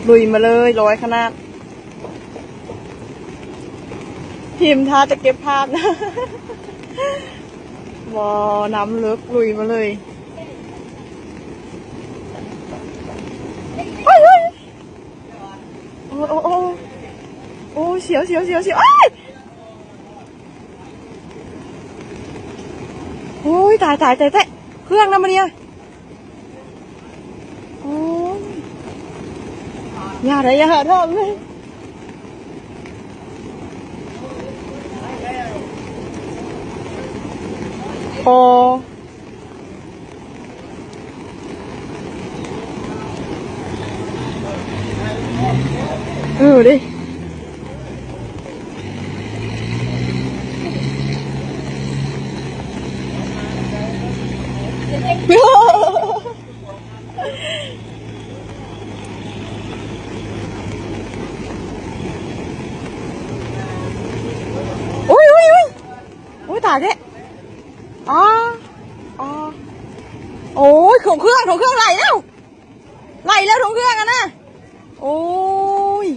ລຸຍມາເລີຍ ລອຍຂະໜາດ. ທີມຖ້າຈະເກັບພາບນະ ບໍ່ ນ້ຳເລິກ ລຸຍມາເລີຍ. ໂອ້ຍ ໂອ້ຍ ໂອ້ຍ ໂອ້ຍ ໂອ້ຍ ສຽວ ສຽວ ສຽວ ສຽວ ໂອ້ຍ ໂອ້ຍ ຕາຍ ຕາຍ ຕາຍ ຕາຍ ເຄື່ອງນຳມາເນຍ. ໂອ້ຍ ຢ່າໄດ໋ ຢ່າຫາທຳເລີຍ. ອໍ ເອີເດ້. ໂອ້ຍ ໂອ້ຍ ໂອ້ຍ ໂອ້ຍ ຕາຍແລ້ວ. ອໍ ອໍ ໂອ້ຍ ຖົງເຄື່ອງ ຖົງເຄື່ອງໄຫຼແລ້ວ ໄຫຼແລ້ວ ຖົງເຄື່ອງຫັ້ນນະ. ໂອ້ຍ